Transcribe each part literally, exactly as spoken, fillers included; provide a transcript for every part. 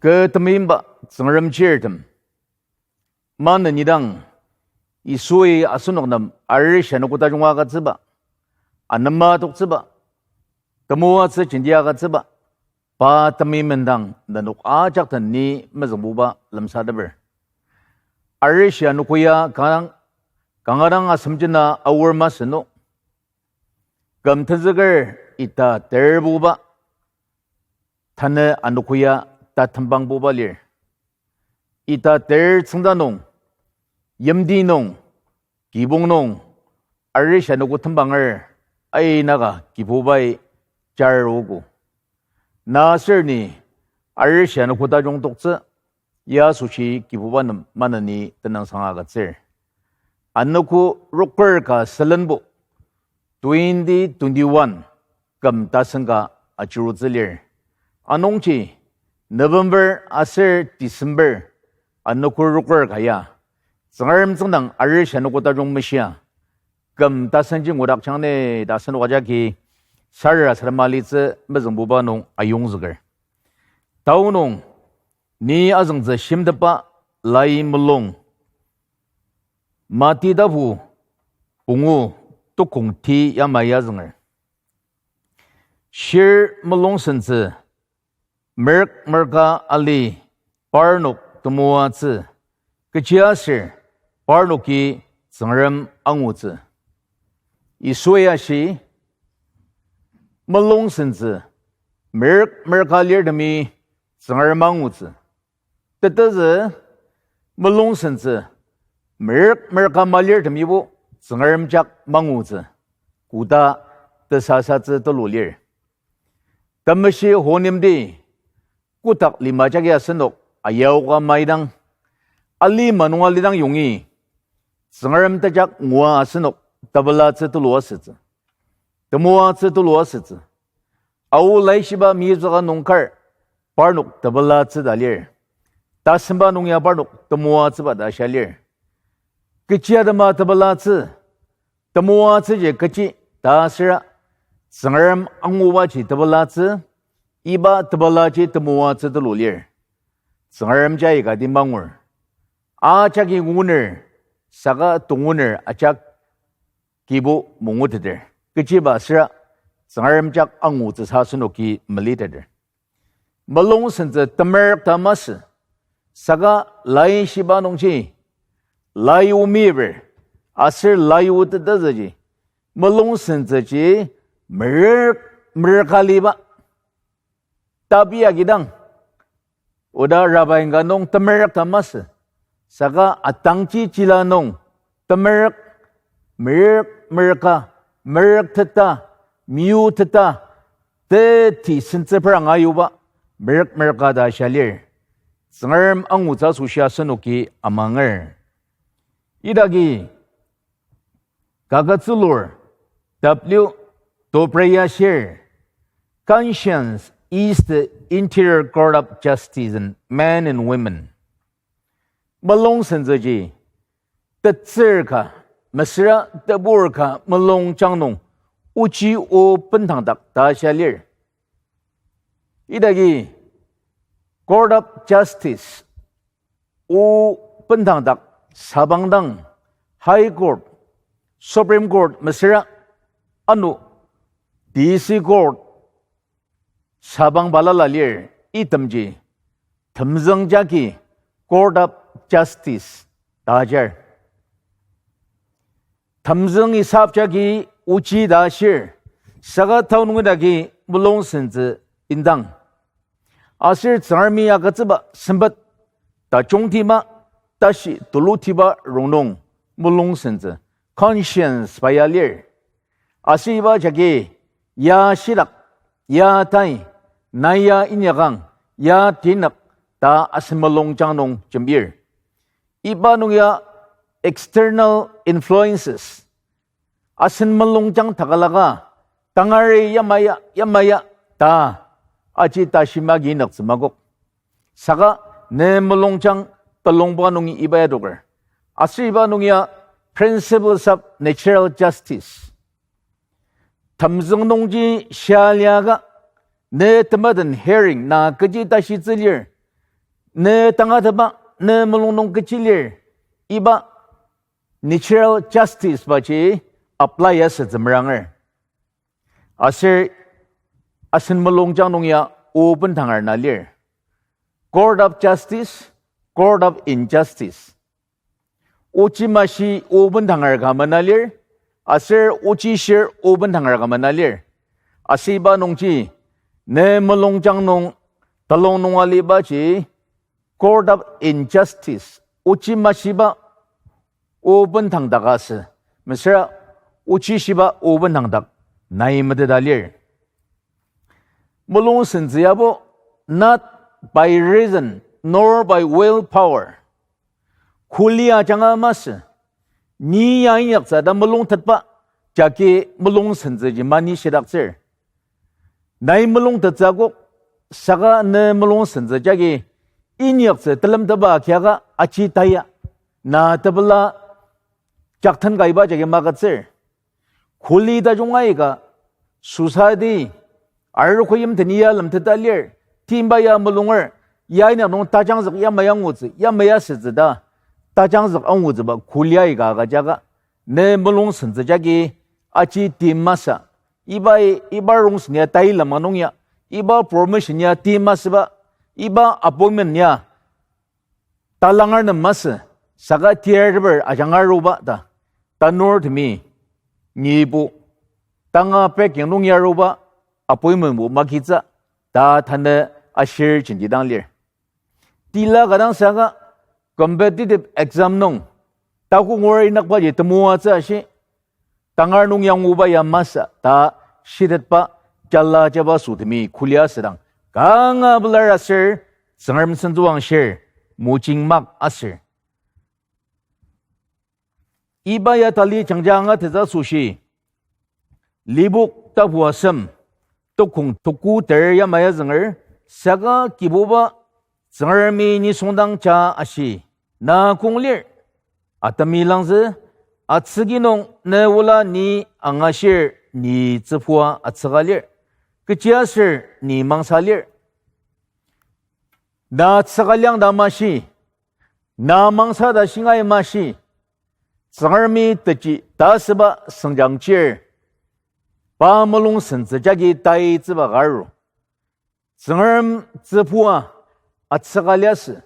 Kü temeimba Tsüngrem chirtem, maneni dang Yisui asenok nem arishi anogo tajung agütsüba, anema toktsüba, temoatsü jenti agütsüba, pa temeim indang nenok ajak den ni mezüngbuba lemsateper. Arishi anogo ya kanga, kanga dang asemjena aor masü nung, küm tenzüker ita terbuba, tanü anogo ya tatembangbuba lir. Ita ter tsüngda nung, yimti nung, kibong nung, arishi anogo tembanger, ainaka Kibubai jarogo. Na aser ni arishi anogo tajung toktsü, ya asoshi Kibuba nem maneni tenüngsang agütsür. Anogo roker ka sülenbo twenty twenty-one küm tasen ka achirutsü lir. Anungji November aser December anogo roker ka ya Tsüngrem tsüngdang arishi anogo tajung meshia küm tasenji ngudakjang ni ta asenok ajaki sarasadema alitsü mezüngbuba nung ayongzüker. Tao nung ni azüngtsü shimtepba lai mulung, Mati tapu pungu tukong ti yamai azünger. Shir mulung sentsü merük merüka ali parnok temoatsü, kechiaser parnoki Tsüngrem angutsü. Yisui ashi, mulung sentsü merük merüka lirtemi Tsüngrem angutsü. Tetezü mulung sentsü merük merüka malirtemibo Tsüngrem jak mangutsü. Koda tesasatsü tulu lir. Temeshi honimdi kotak lima jagi asenok ayaoka maidang, alima nung alidang yongi Tsüngrem tejak ngua asenok tepelatsü tulu asütsü, temoatsü tulu asütsü. Ao laishiba meyipzüka nung kar parnok tepelatsü ta lir. Tasemba nung ya parnok temoatsüba ta shia lir. Kechi atema tepelatsü, temoatsüji kechi ta süra, Tsüngrem angubaji tepelatsü, iba tepelaji temoatsü tulu lir. Tsüngrem jai kati mangur. Ajaki nguner, saka tonguner ajak kibo manguteter. Kechiba süra, Tsüngrem jak angutsüsa asenoki meliteter. Mulung sentsü temerük ta masü, saka laishiba nungji lai omiber, aser lai otetezüji, mulung sentsüji merük merüka aliba. Tabi agidang, oda rabainga nung temerük ta masü, saka atangji jila nung temerük, merük merüka, merükteta, meyuteta, teti sentsü peranga yuba merük merüka ta shia lir. Tsüngrem angutsü asoshi asenoki amanger. Idaki kaket zülur W Dobryashir, Conscience is the interior court of justice in men and women. Mulung sentsüji tetsür ka, mesüra tebur ka mulungjang nung ochi o bendangdak ta shia lir. Idaki Court of Justice o bendangdak sabangdang High Court, Supreme Court mesüra ano D C Court sabang balala lir itemji temzüng jagi Court of Justice ta ajar. Temzüng isap jagi ochi ta ashir, saka tao nungi dagi mulung sentsü indang. Aser Tsüngremi agütsüba sempet tajungtima, tashi tulutiba rongnung mulung sentsü, conscience pa ya lir. Aser iba jagi ya shitak, ya tai, nai ya inyakang, ya tinak ta asen mulungjang nung jembir. Iba nung ya external influences, asen mulungjang takalaka, tangari yamaya, yamaya ta aji tashi magi inaktsü makok. Saka ne mulungjang telongba nungi iba ya adoker. Aser iba nung ya principles of natural justice. Temzüng nungji shia liaka, ne temeten hearing na kechi tashitsü lir, ne tangatetba, ne mulung nung kechi lir, iba natural justice baji apply asütsü meranger. Aser asen mulungjang nung ya o bendanger na lir. Court of justice, court of injustice. Ochi mashi o bendanger ka mena lir, aser ochi shir o bendanger ka mena lir. Asüba nungji, ne mulungjang nung telung nung alibaji, court of injustice, ochi mashiba o bendangdak asü, mesüra ochi shiba o bendangdak nai meteta lir. Mulung sentsü yabo, not by reason nor by willpower. Kuli ajanga masü, ni ya inyaktsü ta mulungtetba jagi mulung sentsüji mani shidaktsür. Nai mulungtettsü akok, saka ne mulung sentsü jagi inyaktsü telemtetba kiaka aji taya, na tepela jakten ka iba jagi magütsür. Kuli tajung aika, society, arogo yimteni ya lemteta lir, timba ya mulunger, ya inyakdang tajangzük yamai angutsü, yamai asütsü ta tajangzük angutsüba kuli aika agüjaka, ne mulung sentsü jagi aji tim masü, iba, iba rongsen ya tai lema nung ya, iba promotion ya tim masüba, iba appointment ya talanger nem masü, saka tiyarteper ajanga aruba ta, tanurtemi, nibo, tanga packing nung ya aruba appointmentbo magitsü ta tanü ashir jenti dang lir. Tila ka dang saka competitive exam nung takok ngur inakbaji temoatsü ashi, tangar nung yanguba ya masü ta shitetba jala jaba sütemi kuli asüdang, kanga pelar aser Tsüngrem sentsüwangshir, mojing mak aser. Iba ya tali jangjang angatettsü asoshi, Lipok tapu asem, tukong tuku ter yamai azünger, saka Kibuba Tsüngremi nisungdang ja ashi, na kong lir, atemi langzü, atsüki nung ne ola ni angashir, ni tsübua atsüka lir, kechiaser ni mangsa lir. Na atsüka liang ta mashi, na mangsa ta shingai mashi, Tsüngremi techi ta asüba sengjang chir, pa mulung sentsü jagi taitsüba ka aru. Tsüngrem tsübua atsüka liasü.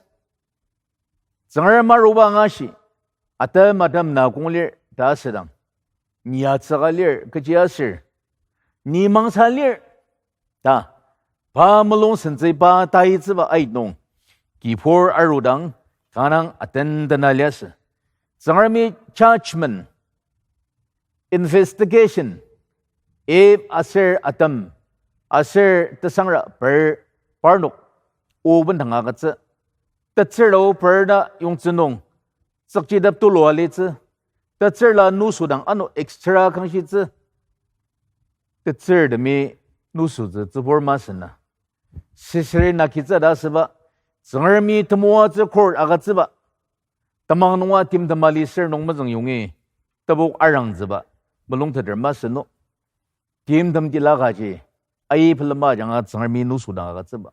Tsüngrem aruba angashi, atem atem na kong lir ta asüdang, ni atsüka lir, kechiaser ni mangsa lir ta, pa mulung sentsü pa taitsüba aitnung, kibur arudang, kanga dang atentena liasü. Tsüngremi judgment, investigation, Eve aser Adam, aser tesangra per parnok o bendang agütsü. Tetsürla o per na yongtsü nung, tsükchitep tulu alitsü. Tetsürla nusü dang ano extra kangshitsü. Tetsürtemi nusütsü tsübur masü na. Caesarean agitsü ta asüba, Tsüngremi temoatsü court agütsüba, temang nunga timtem ali ser nung mezüng yongi, tebok arangtsüba, mulungteter masü no. Timtem tila kaji, ai pelema ajanga Tsüngremi nusü dang agütsüba.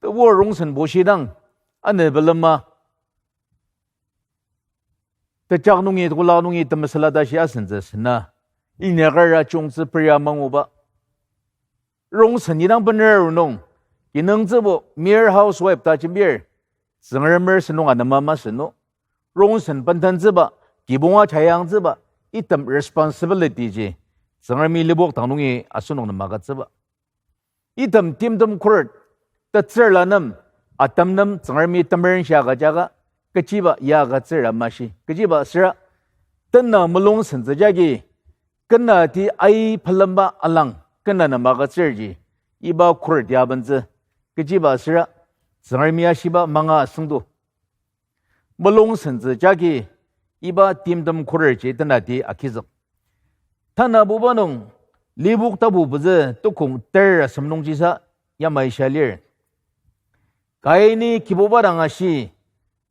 Tebur rongsen bushidang, ane pelema, tejak nungi, tekolak nungi temesüla tashi asentsü sena, inyakar ajungtsü peria manguba. Rongsen idang bener arunung, kinungtsübo mere housewife ta jembir, Tsüngremer sentong anema masü no. Rongsen bendentsüba, kibonga jayangtsüba, item responsibility ji, Tsüngremi Lipok dang nungi asenok nem agütsüba. Item timtem khuret, tetsürla nem, Adam nem Tsüngremi temerenshi agüjaka, kechiba ya agütsüra mashi, kechiba süra, tena mulung sentsü jagi, kenati ai pelemba alang, kena nem agütsürji, iba khuret ya bentsü, kechiba süra, Tsüngremi ashiba manga asüngdo. Mulung sentsü jagi iba timtem khuretji tenati agizük. Tanabuba nung, Lipok tapu pezü tukong ter asem nungjisa yamai sha lir. Kaini Kibuba dang ashi,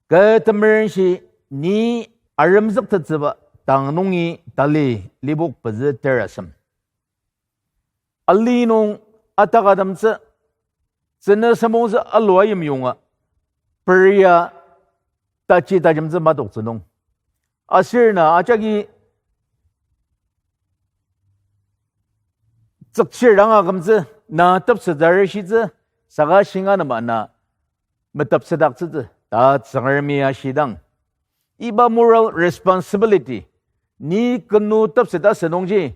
kü temerenshi ni aremzüktettsüba dang nungi tali. Lipok pezü ter asem. Ali nung ataka temtsü, tsünü semongzü alua yimyonga, peria tachi tajemtsü matoktsü nung. Aser na ajaki tsükchir dang akümtsü, na tepsettsü arishitsü, saka shinga nem na metepsetdaktsütsü, ta Tsüngremi ashidang. Iba moral responsibility, ni kenu tepset asü nungji,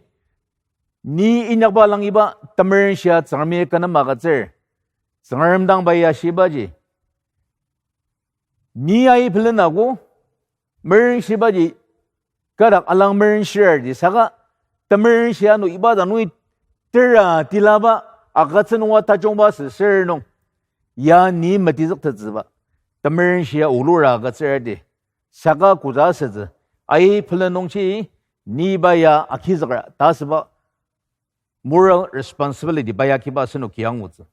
ni inyakba lang iba temerenshia Tsüngremi kü nem agütsür. Tsüngrem dang pai ashibaji, ni ai pelen ako, merenshibaji, kadak alang merenshirarji saka, temerenshia ano iba dang nungi tera tilaba, agütsü nunga tajungba süsür nung, ya ni metizüktettsüba, temerenshia ulura agütsürdi, saka koda asütsü, ai pelen nungji, ni iba ya agizükra ta asüba moral responsibility pai akiba asenoki angutsü.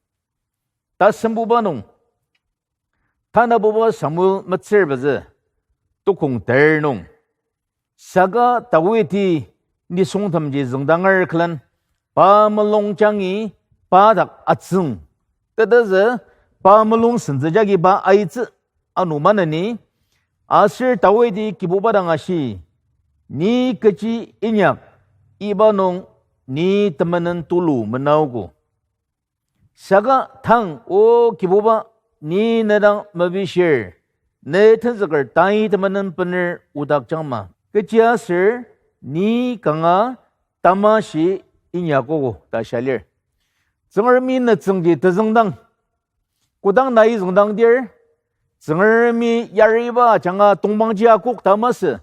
Tasembuba nung, tanabuba Samuel metsür pezü, tukong ter nung. Saka Dawidi nisungtemji züngdanger külen, pa mulungjangi pa dak atsüng. Tetezü pa mulung sentsü jagi pa aitsü, ano maneni. Aser Dawidi Kibuba dang ashi, ni kechi inyak, iba nung ni temenen tulu menaogo. Saka tang, O Kibuba, ni ne dang mepishir, ne tenzüker tai temenen bener odakjangma, kechiaser ni kanga tamashi inyakogo ta shia lir. Tsüngremi nütsüngji tezüngdang, kodang nai züngdangdir, Tsüngremi yariba ajanga tongpangji akok ta masü,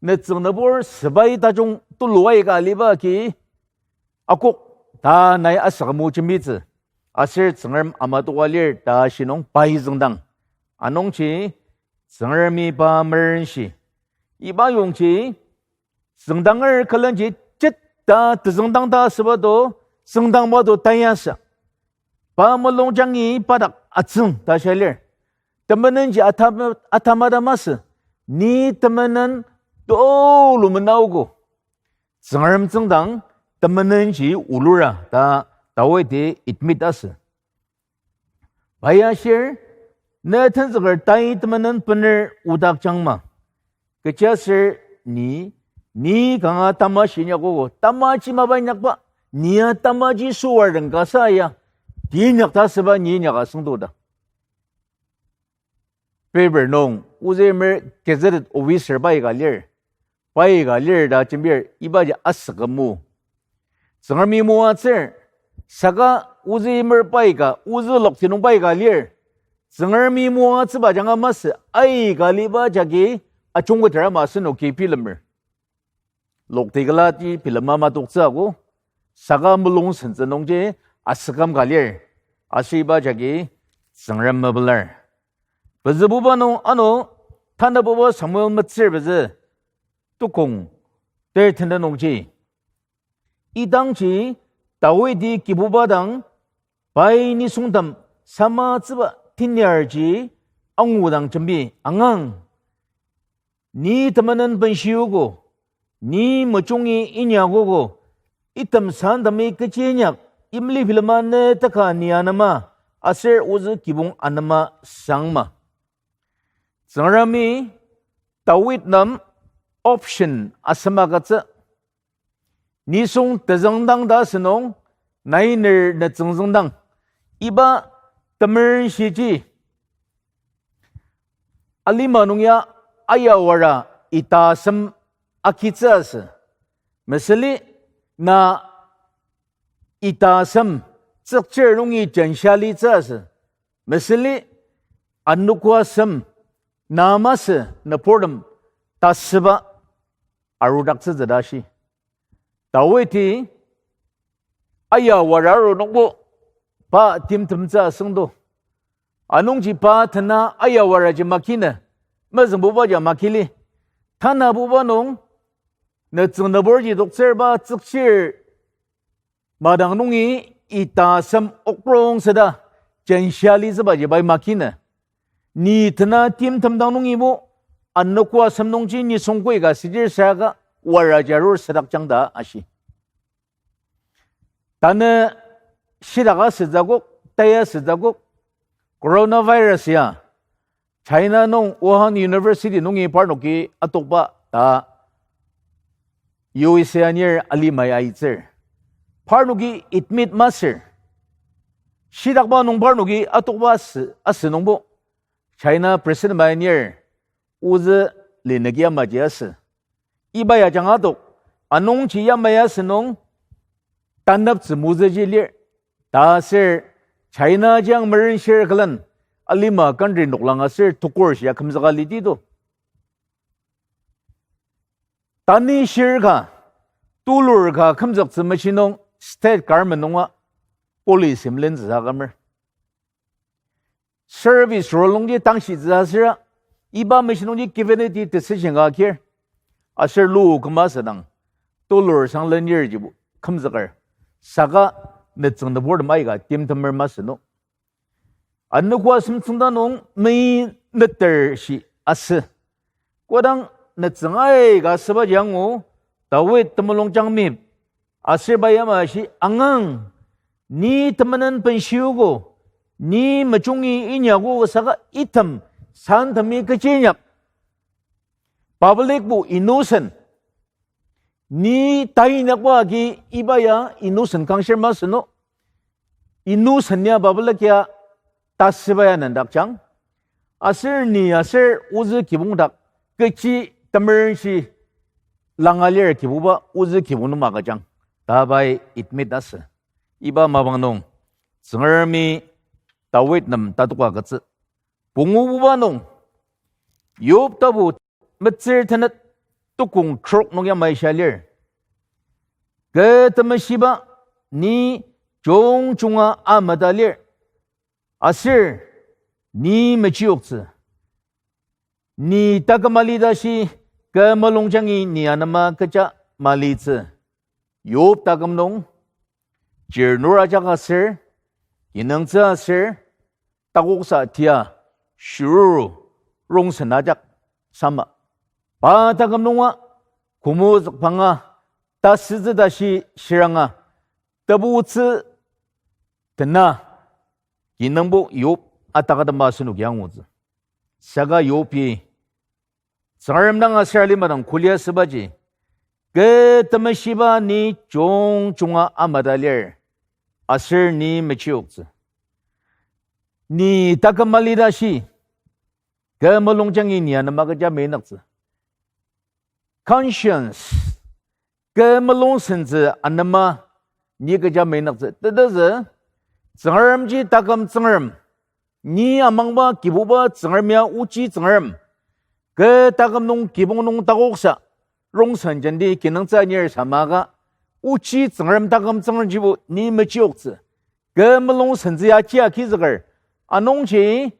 nütsüng nübur sepai tajung tulu aika aliba agi akok ta nai asükümu jembitsü, aser Tsüngrem ama toka lir ta shinung pai züngdang. Anungji Tsüngremi pa merenshi. Iba yongji züngdanger külenji jeta tezüngdang ta asüba to, züngdangba to tayasa. Pa mulungjangi pa dak atsüng ta shia lir. Temenenji ata-, atamata masü, ni temenen tulu menaogo. Tsüngrem tsüngdang temenenji ulura ta Dawidi admit asü. Pai ashir, ne tenzüker tai temenen bener odakjangma, kechiaser ni, ni kanga tamashi inyakogo, tamaji mapa inyakba, nia tamaji süwar den kasa ya, ti inyak ta asüba ni inyaka süngdo ta. Paper nung, ozüimer gazetted officer pai ka lir, pai ka lir ta jembir ibaji asükümu. Tsüngremi moatsür, saka ozüimer pai ka, ozü lokti nung pai ka lir, Tsüngremi moatsüba ajanga masü aika aliba jagi ajungketer ama asenoki bilemer. Lokti külati bilema matoktsü ako, saka mulung sentsü nungji asüküm ka lir, aser iba jagi Tsüngrem mepelar. Pezübuba nung ano, tanabuba Samuel metsür pezü, tukong ter tena nungji, idangji Dawidi Kibuba dang pai nisungtem samatsüba teniarji angudang jembi angang. Ni temenen benshiogo, ni mejungi inyakogo, item santemi kechi inyak, imli bilema ne teka ni anema, aser ozü kibong anema sangma. Tsüngremi Dawid nem option asem agütsü. Nisung tezüngdang ta asünung, nai ner nütsüng züngdang. Iba temerenshiji alima nung ya ayawara ita asem agitsü asü. Mesüli na ita asem tsükchir nungi jenshia litsü asü. Mesüli anogo asem na masü nüburtem ta asüba arudaktsütsü ta shi. Dawidi ayawara aru nungbo pa timtemtsü asüngdo. Anungji pa tena ayawaraji makina, mezüngbubaji makili. Tanabuba nung, nütsüng nüburji toktsürba tsükchir madang nungi ita asem okrong süda jenshia litsübaji pai makina. Ni tena timtem dang nungibo, anogo asem nungji nisung koi ka südir saka waraji arur südakjang ta ashi. Tanü shidak asütsü akok, tai asütsü akok, coronavirus ya China nung Wuhan University nungi parnoki atokba ta U S A anir alimai aitsür. Parnoki admit masür. Shitakba nung parnoki atokba asü, asü nungbo China president mai anir ozü linüki yamaji asü. Iba ya jang adok, anungji yamai asü nung tanaptsü mozüji lir. Ta aser China jang merenshir külen alima country noklang aser tukur shia kümzüka liti to. Tanü shir ka, tulur ka kümzüktsü mashi nung state government nunga policy melentsüsa kümer. Service role nungji tangshitsü asüra, iba mashi nungji givenity decision ka kir. Aser lu küma asüdang, tulur sang lenir jibo kümzüker. Saka nütsüng nüburtem aika timtemer masü no. Anogo asem tsüngda nung mei neter shi asü. Kodang nütsüng aika asübaji angu, Dawid temulungjang mip, aser pa yamaji angang, ni temenen benshiogo, ni mejungi inyago saka item, santemi kechi inyak. Publicbo innocent. Ni tai inyakba agi iba ya innocent kangshir masü no. Innocent ya public ya tasüba ya nendakjang. Aser ni aser ozü kibong dak kechi temerenshi langa lir Kibuba ozü kibong nung magüjang ta pai admit asü. Iba mapang nung Tsüngremi Dawid nem tatoka agütsü. Pungububa nung, Yob tapu metsür tenet tukong trok nung yamai sha lir. Kü temeshiba ni jungjunga ameta lir. Aser ni mechiyoktsü. Ni taküm mali tashi kü mulungjangi ni anema kecha malitsü. Yob taküm nung, chir nur ajak aser, kinungtsü aser, takoksa tia, shiruru, rongsen ajak, sama. Pa taküm nunga, kümozükbanga, tasütsü tashi shiranga, tebutsü tena, kinungpo Yob atakadema asenoki angutsü. Saka Yobi, Tsüngrem dang aser alima dang kuli asübaji, kü temeshiba ni jungjunga ameta lir, aser ni mechiyoktsü. Ni taküm mali tashi, kü mulungjangi ni anema kecha meinaktsü. Conscience, kü mulungsentsü anema ni kecha meinaktsü. Tetezü, Tsüngremji taküm Tsüngrem. Ni amangba Kibuba Tsüngrem ya ochi Tsüngrem. Kü taküm nung kibong nung takoksa, rongsen jenti kinungtsü anir samaka, ochi Tsüngrem taküm Tsüngremjibo ni mechiyoktsü. Kü mulungsentsü ya chia kizüker. Anungji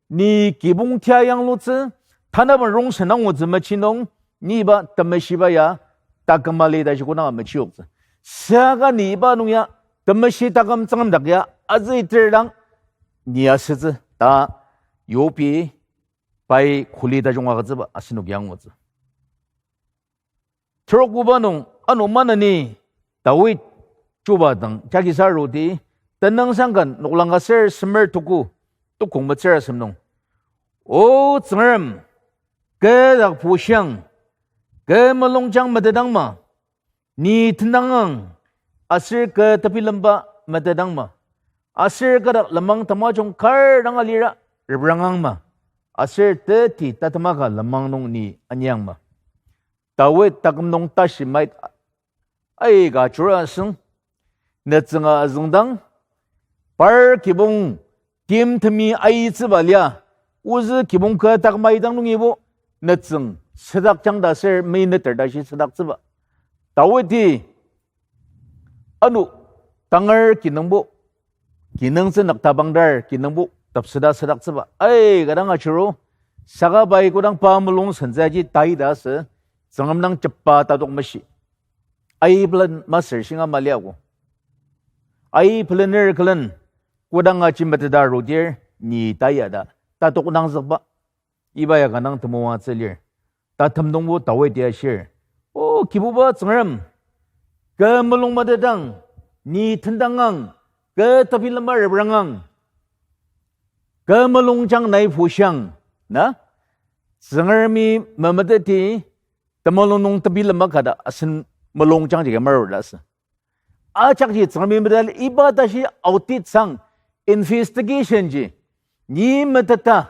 ni kibong tia yanglutsü, tanaben rongsen angutsü machi nung, ni iba temeshiba ya taküm mali tashi kodanga mechiyoktsü. Saka ni iba nung ya temeshi taküm Tsüngrem dak ya azüiter dang ni asütsü ta Yobi pai kuli tajung agütsüba asenoki angutsü. Terokbuba nung ano maneni Dawid chuba dang jagi sarudi, Tenüngsangken noklang ka ser semer tuku, tukong metsür asem nung, O Tsüngrem, kü dak pushiang, kü mulungjang metetangma, ni tendangang, aser kü tebilemba metetangma, aser kü dak lenmang tamajung kar dang alira reprangang ma, aser teti tatema ka lenmang nung ni aniang ma. Dawid taküm nung tashi mait aika chura asüng, nütsünga azüngdang, par kibong timtemi aitsüba lia, ozü kibong kü taküm aidang nungibo, nütsüng südakjang ta ser meineter tashi südaktsüba. Dawidi ano tangar kinungbo, kinungtsü nüktabangdar kinungbo tepseta südaktsüba aika dang achiro, saka pai kodang pa mulung sentsü aji tai ta asü, Tsüngrem dang jepba tatok mashi. Ai pelen masür shinga maliago. Ai pelener külen kodang aji meteta arudir ni tai ya ta tatok nangzükba. Iba ya kanga temoatsü lir. Tatem nungbo Dawidi ashir, O Kibuba Tsüngrem, kü mulung metetang, ni tendangang, kü tebilemba reprangang, kü mulungjang nai pushiang, Na? Tsüngremi memeteti temulung nung tebilema ka ta asen mulungjang jagi maruda asü. Ajakji Tsüngremi metet iba tashi audit sang, investigation ji, ni meteta,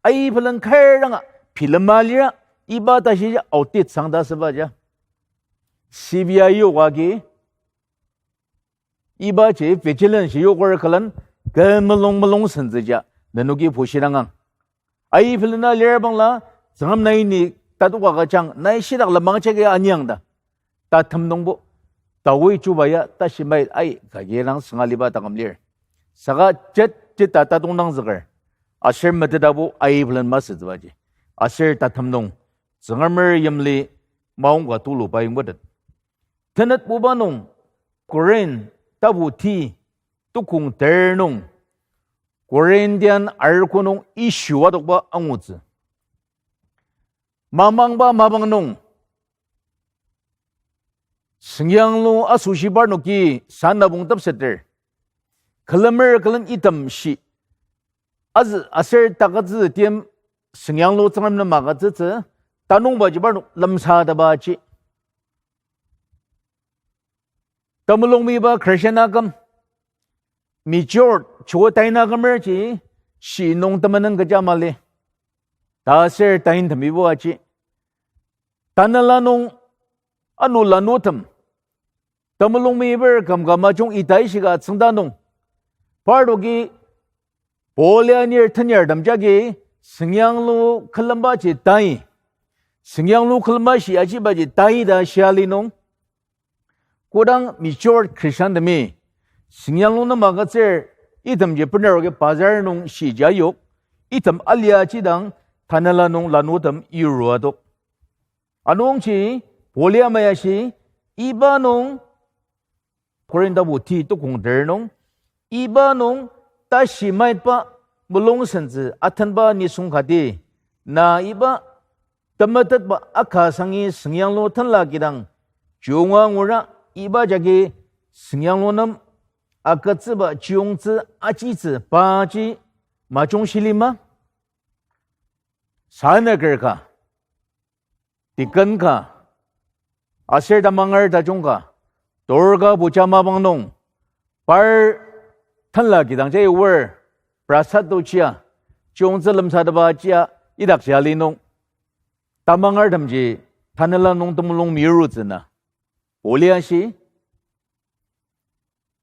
aibelen kar danga bilema lira, iba tashi audit sang ta asüba ja. C B I yoka agi, ibaji vigilance yoker külen, kü mulung mulung sentsü ja, nenoki pushidangang. Aibelena lir bangla, Tsüngrem nai ni tatuka kajang, nai shidak lemang jagi aniang ta. Tatem nungbo, tawi chuba ya, tashi mai ai, kagi dang sünga liba taküm lir. Saka jet, jet ta tatongdang züker. Aser metetabo aibelen masütsübaji. Aser tatem nung, Tsüngremer yimli maong ka tulu pa yongbotet. Tenetbuba nung, Korin tapu ti tukong ter nung, Corinthian arogo nung issue adokba angutsü. Mamangba mapang nung, süngyanglu asoshi parnoki sanabong tepseter. Külemer külen item shi. Azü aser takütsü tim süngyanglu Tsüngrem nem agütsütsü, tanungbaji parnok lemsateba ji. Temulung meyipa Christian aküm, mature, chuo taina kümer ji, shi nung temenen kecha mali. Ta aser tain temibo aji. Tanela nung ano lanutem. Temulung meyiper kümka majung ita ishika tsüngda nung, parnoki Paul ya anir tenyartem jagi, süngyanglu külembaji tai. Süngyanglu külemba shi ajibaji tai ta shia li nung. Kodang mature Christian temi, süngyanglu nem agütsür, itemji benaroki bazar nung shiji yok, item alia jidang tanela nung lanutem yirua adok. Anungji, Paul ya maya shi, iba nung, Korintabu ti tukong ter nung, iba nung tashi maitba mulung sentsü atenba nisung kati, na iba temetetba aka sangi süngyanglu tenla kidang, chiyonga ngura iba jagi süngyanglu nem agütsüba chiyongtsü ajitsü paji majung shilima? Sanaker ka, deacon ka, aser tamanger tajung ka, Durga puja mapang nung, par tenla kidang jai oar, prasad to chia, chiyongtsü lemsateba chia, idakji ali nung, tamangertemji, tanela nung temulung mirutsü na. Paul ya shi,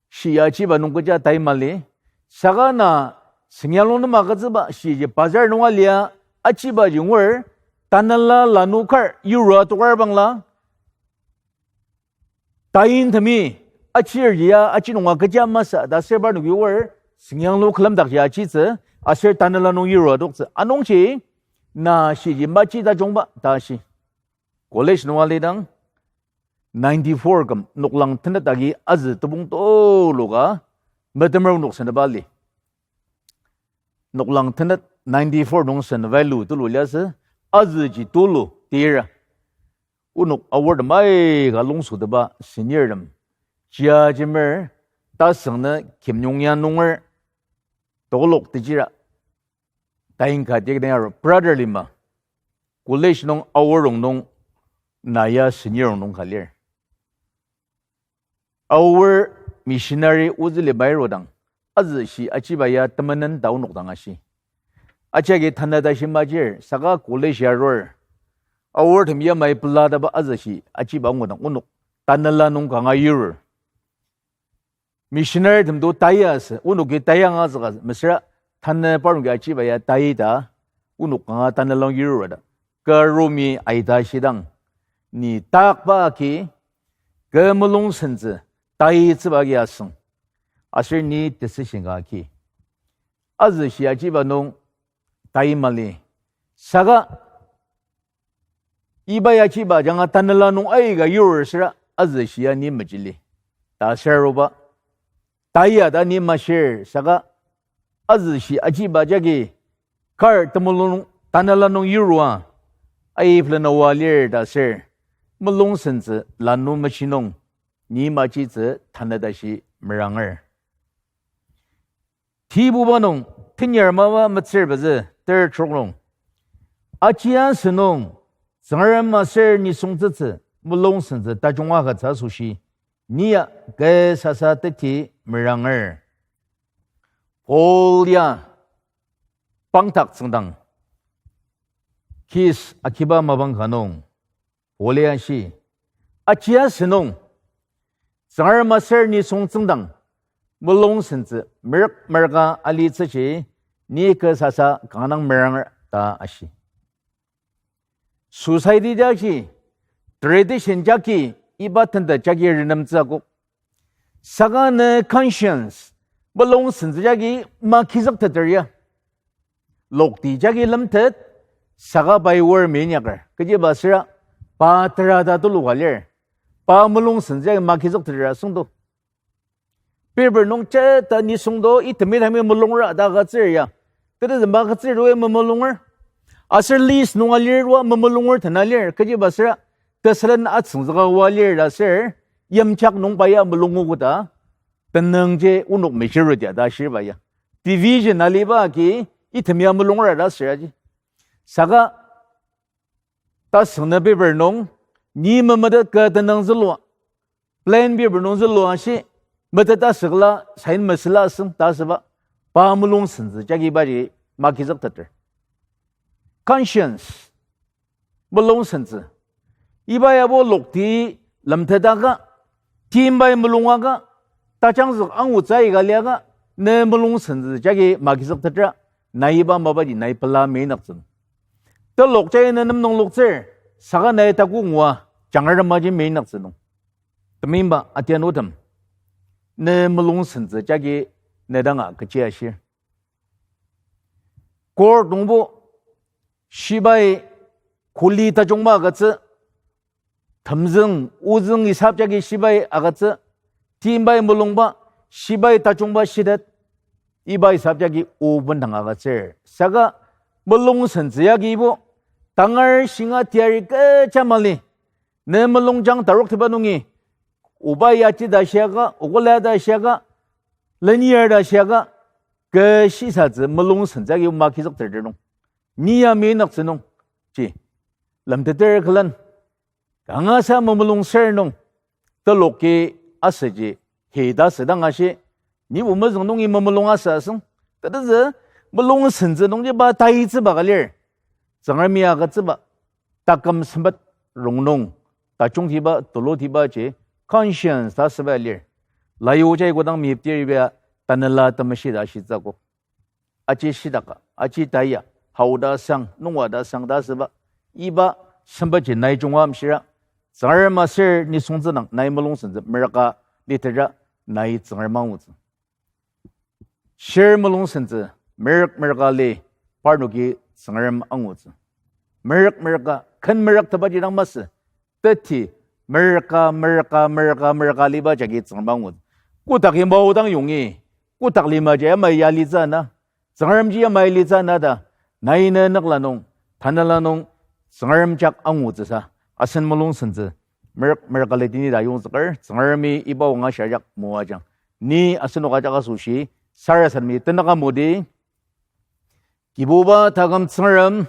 shi ajiba nung kecha tai mali, saka na süngyanglu nem agütsüba shiji bazar nung alia ajibaji ngur, tanela lanu kar yirua tokar bangla, tain temi, achir ya aji nunga kecha masa ta aser parnoki oar, süngyanglu külemdakji ajitsü, aser tanela nung yirua toktsü. Anungji, na shiji maji tajungba ta shi. College nung alidang, ninety-four küm noklang tenet agi azü tebong tulu ka metemer onok seneba li. Noklang tenet ninety-four nung seneba lu tulu liasü, azüji tulu tira. Onok aortem aika longsotepa seniortem, jiajemer, tasüngnü kimnyong ya nunger, tokolok tejira, taing ka tiak dang aru brother lima, college nung aor rongnung, na ya senior rongnung ka lir. Aor missionary ozü libai rodang, azü shi ajiba ya temenen ta onok dang ashi. Ajagi tanü tashi majir, saka college ya arur. Aortem yamai pelataba azü shi ajiba ngudang onok tanela nung kanga yirur. Missionary temdo taya asü, onoki taya angazüka mesüra, tanü parnoki ajiba ya tai ta, onok kanga tanela nung yirur ta. Kü Romi aita shidang, ni takba agi, kü mulung sentsü, taitsüba agi asüng. Aser ni decision ka agi, azü shi ajiba nung tai mali. Saka iba ya ajiba ajanga tanela nung aika yirur süra azü shia ni mejili ta aser aruba, taya ta ni mashir saka azü shi ajiba jagi kar temulung tanela nung yirua aiplenüwa lir ta aser mulung sentsü lanu mashi nung ni majitsü tanü tashi meranger. Tibuba nung tenyar mapa metsür pezü ter trok nung, Aji asünung, Tsüngrem aser nisungtsütsü mulung sentsü tajung agütsü asoshi, ni ya kü sasa teti meranger. Paul ya pangtak tsüngdang, kis akiba mapang ka nung, Paul ya shi, aji asünung, Tsüngrem aser nisung tsüngdang, mulung sentsü merük merüka alitsüji, ni kü sasa kanga dang meranger ta ashi. Society jagi, tradition jagi, iba tenta jagi renemtsü akok. Saka ne conscience, mulung sentsü jagi makizükteter ya. Lokti jagi lemtet, saka pai wor minyaker. Kechiba süra, pa tera ta tuluka lir. Pa mulung sentsü jagi makizükteter asüngdo. Paper nung jeta nisungdo, itemi tami mulungra ta agütsür ya. Tetezü makütsür do memulunger. Aser list nung alir wa memulunger tena lir. Kechiba süra, tesülen atsüngzüka wa lir ta aser, yimjak nung pa ya mulungu koda, tenüngji onok mechiru dia ta ashirba ya. Division aliba agi, itemi ya mulungra ta süraji. Saka, tasüngnü paper nung, ni memetet kü tenüng zülua, plain paper nung zülua shi, metet asükla, sign mesüla asüng ta asüba, pa mulung sentsü jagibaji makizükteter. Conscience, mulung sentsü. Iba yabo lokti lemtetaka, timbai mulungaka, tajangzük angutsü aika liaka, ne mulung sentsü jagi makizüktetra, nai iba mapaji nai pela meinaktsü nung. Telok jagi ne nem nung loktsür, saka nai taku ngua, jangremaji meinaktsü nung. Temimba atianutem, ne mulung sentsü jagi ne danga kechi ashir. Court nungbo, shibai kuli tajungba agütsü, temzüng, ozüng isap jagi shibai agütsü, timbai mulungba, shibai tajungba shitet, iba isap jagi o bendang agütsür. Saka mulung sentsü yagibo, tangar shinga teyari kecha mali, ne mulungjang taroktiba nungi, oba yaji ta shiaka, okola ta shiaka, lenir ta shiaka, kü shisatsü mulung sentsü agi makizükteter nung. Ni ya meinaktsü nung, ji, lemteter külen, kangasa memulung ser nung, teloki asüji, hei ta asüdang ashi, nibo mezüng nungi memulung asü asüng, tetezü, mulung sentsü nungji pa taitsüba ka lir, Tsüngremi agütsüba, taküm sempet rongnung, tajungtiba, tulutibaji, conscience ta asüba lir. Layu jai kodang meyiptir ibia tanela temeshi ta ashitsü akok. Aji shidaka, aji taiya, hao ta sang, nungwa ta sang ta asüba, iba sempetji nai junga amshira, Tsüngrem aser nisungtsü dang nai mulung sentsü merüka litetra, nai Tsüngrem angutsü. Shir mulung sentsü, merük merüka li, parnoki Tsüngrem angutsü. Merük merüka, ken merüktebaji dang masü, teti, merüka, merüka, merüka, merüka liba jagi Tsüngrem angutsü. Kotak imba odang yongi, kotak limaji yamai ya litsü na, Tsüngremji yamai litsü na ta, nai ne nükla nung, tanela nung, Tsüngrem jak angutsüsa, asen mulung sentsü, merük merüka li tini ta yongzüker, Tsüngremi iba anga shia jak moajang. Ni asenok ajak asoshi, sarasademi tenük amudi, Kibuba taküm Tsüngrem,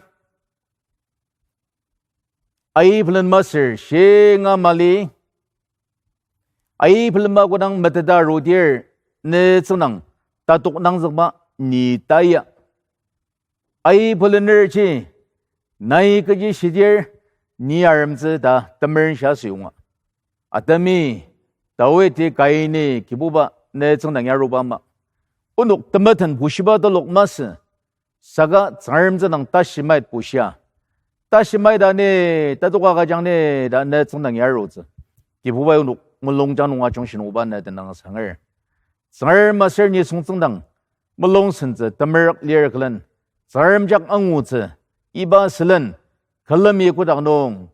aibelen masür shinga mali, aibelenba kodang meteta arudir, ne tsüngdang tatok nangzükba ni taiya. Aibelenerji, nai kechi shidir, ni aremtsü ta temeren shia asüyonga. Atemi, Dawidi Kaini Kibuba ne tsüngdang yaruba ama, onok temeten bushiba telok masü, saka Tsüngrem tsüngdang tashimait bushia. Tashimait ta ni, tatoka kajang ni ta ne tsüngdang yarutsü. Kibubai onok mulungjang nung ajungshi nung oba ne tenüng sanger. Tsüngrem aser nisung tsüngdang, mulung sentsü temerük lir külen, Tsüngrem jak angutsü, iba sülen, külemi kotak nung,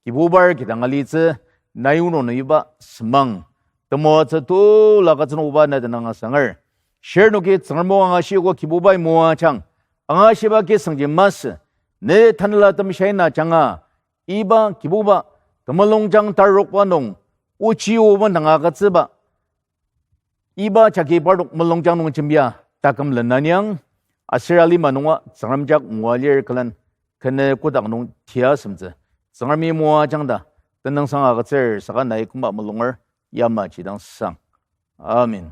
Kibubar kidang alitsü, nai onok nung iba semang, temoatsü tulu agütsü nung oba ne tenüng asanger. Shirnoki Tsüngrem o angashiogo Kibubai moajang, angashiba kisüngji masü, ne tanela temshai na janga, iba Kibuba, temulungjang tarokba nung, ochi oba nang agütsüba, iba jagi parnok mulungjang nung jembia taküm lenaniang, aser alima nunga Tsüngrem jak ngua lir külen, kene kotak nung tia asemtsü, Tsüngremi moajangda tenüngsang agütsür saka nai kümba mulunger yamaji dang sang. Amen.